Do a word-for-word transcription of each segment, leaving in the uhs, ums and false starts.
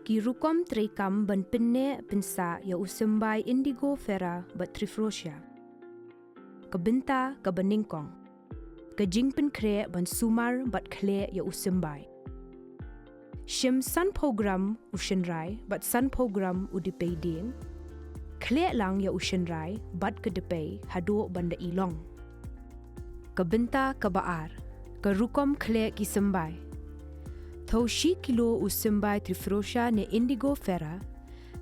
Ki rukom treikam ban pynneh pynsah ïa u symbai Indigofera bad Trifrosia. Ka bynta kaba nyngkong. Ka jingpynkhreh ban sumar bad khleh ïa u symbai. Shim sanphew gram u shynrai bad sanphew gram u dpei dieng. Khleh lang ïa u shynrai bad ka dpei haduh ban da i long. Ka bynta kaba ar. Ka rukom khleh ki symbai. Thaw shi kilo u symbai Trifrosia ne Indigofera,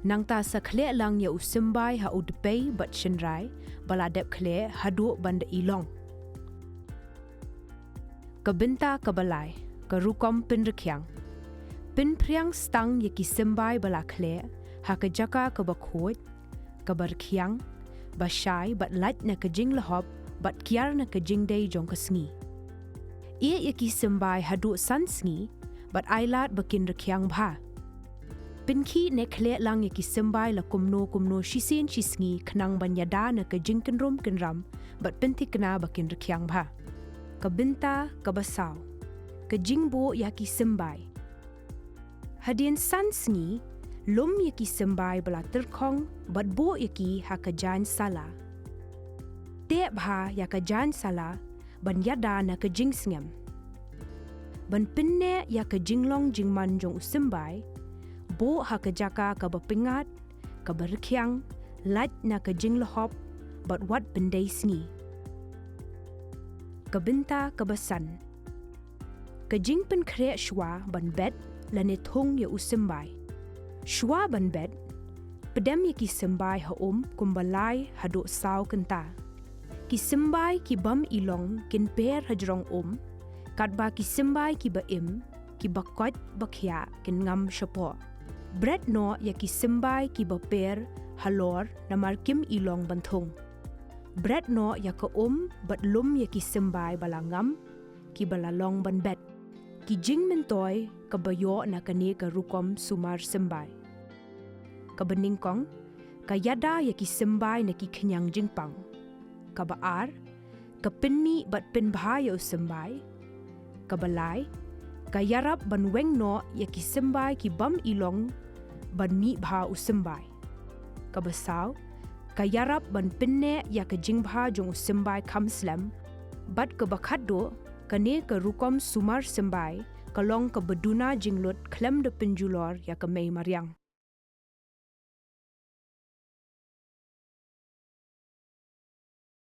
nangta sa khleh lang ïa u symbai ha u dpei bad shynrai ba la dep khleh haduh ban da i long. Ka bynta kaba lai. Ka rukom pynrkhiang. Pynphriang stang ïa ki symbai ba la khleh ha ka jaka kaba khuid, kaba rkhiang, ba shai bad lait na ka jinglehop bad kiar na ka jingdei jong ka sngi. Ïeh ïa ki symbai haduh san sngi bad ai lad ba kin rkhiang bha. Pynkhih ne khleh lang ïa ki symbai la kumno kumno shisien shi sngi khnang ban ïada na ka jingkynrum kynram bad pynthikna ba kin rkhiang bha. Ka bynta kaba saw. Ka jingbuh ïa ki symbai. Hadien san sngi, lum ïa ki symbai ba la tyrkhong bad buh ïa ki ha ka jaiñ sala. Teh bha ïa ka jaiñ sala ban ïada na ka jingsngem. Ban pynneh ïa ka jinglong jingman jong u symbai, buh ha ka jaka kaba pyngngad, kaba rkhiang, lait na ka jinglehop bad wat pyndei sngi. Ka bynta kaba san. Ka jingpynkhreh shuwa ban bet lane thung ïa u symbai. Shuwa ban bet, pdem ïa ki symbai ha um kumba lai haduh saw kynta. Ki symbai ki bym i long kin per hajrong um, katba ki symbai kiba im, kiba koit ba khiah kin ngam shapoh. Bret noh ïa ki symbai kiba per halor namar kim i long ban thung. Bret noh ïa ka um bad lum ïa ki symbai ba la ngam, kiba la long ban bet. Ki jingmyntoi kaba ïoh na kane ka rukom sumar symbai. Kaba nyngkong, ka ïada ïa ki symbai na ki khñiang jingpang. Kaba ar, ka pynmih bad pynbha ïa u symbai. Kaba lai, ka ïarap ban weng noh ïa ki symbai ki bym i long ban mih bha u symbai. Kaba saw, ka ïarap ban pynneh ïa ka jingbha jong u symbai kham slem. Bad kaba khatduh, kane ka rukom sumar symbai ka long kaba duna jinglut khlem da pynjulor ïa ka mei mariang.